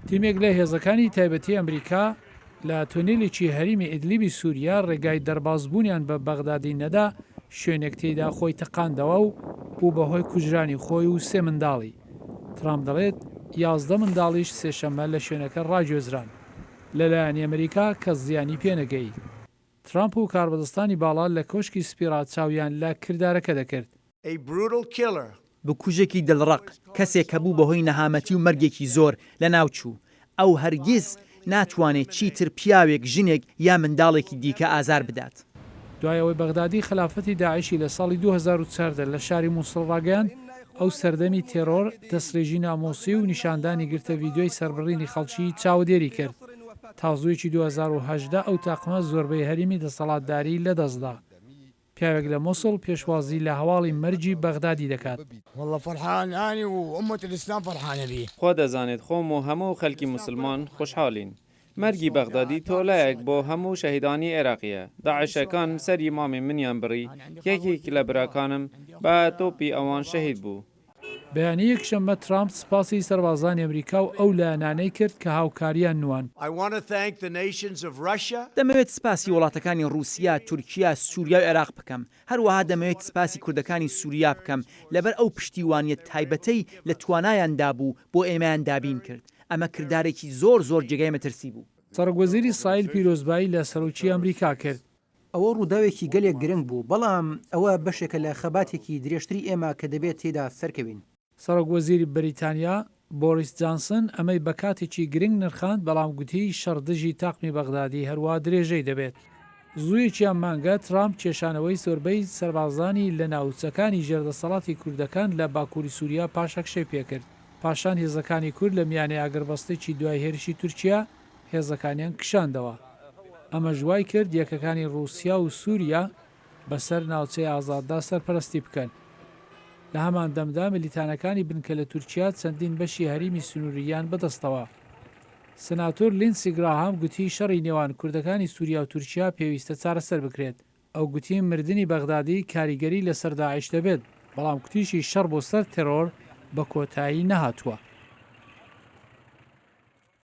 تیمێک لە هێزەکانی تایبەتی ئەمریکا لە تونێلێکی هەریمی ئیدلیبی سووریا ڕێگای دەربازبوونیان بە بەغدادی نەدا، شوێنێک تێیدا خۆی تەقاندەوە و بوو بە هۆی کوژرانی خۆی و سێ منداڵی. ترامپ دەڵێت، 11 منداڵیش سێشەممە لە شوێنەکە ڕاگوێزران. لەلایەنی ئەمریکا کەس زیانی پێنەگەیی. ترامپ و کاربەدەستانی باڵا لە کۆشکی سپی ڕا چاویان لە کردارەکە دەکرد. A brutal killer. بکوژێکی دڵڕەق، کەسێک کە بوو بەهۆی نەهامەتی و مەرگێکی زۆر، لەناوچوو. ئەو هەرگیز ناتوانێت چیتر پیاوێک، ژنێک یا منداڵێکی دیکە ئازار بدات. دوای ئەوەی بەغدادی خەلافەتی داعشی لە ساڵی 2014 لە شاری موسڵ ڕاگەیاند، ئەو سەردەمی تێرۆر، دەستڕێژی ناموسی و نیشاندانی گرتە ڤیدیۆی سەربڕینی خەڵکی چاودێری کرد. تا زوویەکی 2018 ئەو تاقمە زۆربەی هەریمی دەسەڵاتداری لەدەستدا. پیاوێک لە موسڵ پێشوازی لە هەواڵی مەرگی بەغدادی دەکات. خوا دەزانێت خۆم و هەموو خەلکی موسلمان خۆشحالین. مەرگی بەغدادی تۆلەیەک بۆ هەموو شەهیدانی عێراقیە. داعشەکان سەری مامی منیان بڕی، یەکێک لە براکانم بە تۆپی ئەوان شەهید بوو. بەیانی یەکشەممە ترامپ سپاسی سەربازانی ئەمریکا و ئەو لایەنانەی کرد کە هاوکاریان نوان. دەمەوێت سپاسی وڵاتەکانی ڕووسیا، تورکیا، سووریا و عێراق بکەم. هەروەها دەمەوێت سپاسی کوردەکانی سووریا بکەم لەبەر ئەو پشتیوانییە تایبەتەی لە توانایاندا بوو بۆ ئێمەیان دابین کرد. ئەمە کردارێکی زۆر زۆر جێگای مەترسی بوو. سەرۆکوەزیری ئیسرائیل پیرۆزبایی لە سەرۆکی ئەمریکا کرد. ئەوە ڕووداوێکی گەلێک گرنگ بوو، بەڵام ئەوە بەشێکە لە خەباتێکی درێژتری ئێمە کە دەبێت تێیدا سەرکەوین. سەرۆک وەزیری بەریتانیا، بۆریس جانسن ئەمەی بە کاتێکی گرنگ نرخاند، بەڵام گوتی شەڕ دژی تاقمی بەغدادی هەروا درێژەی دەبێت. زوویەکی ئەم مانگە ترامپ کێشانەوەی زۆربەی سەربازانی لە ناوچەکانی ژێر دەسەڵاتی کوردەکان لە باکووری سووریا پاشەکشەی پێکرد. پاشان هێزەکانی کورد لە میانەی ئاگربەستێکی دوای هێرشی تورکیا هێزەکانیان کشاندەوە. ئەمەش وای کرد یەکەکانی ڕووسیا و سووریا بەسەر ناوچەی ئازاددا سەرپەرستی بکەن. لە هەمان دەمدا ملیتانەکانی بنکە لە تورکیا چەندین بەشی هەریمی سنوورییان بەدەستەوە. سناتۆر لیندسی گراهام گوتی شەڕی نێوان کوردەکانی سووریا و تورکیا پێویستە چارەسەر بکرێت. ئەو گوتی مردنی بەغدادی کاریگەری لەسەر داعش دەبێت، بەڵام کوتیشی شەڕ بۆ سەر تێرۆر بە کۆتایی نەهاتووە.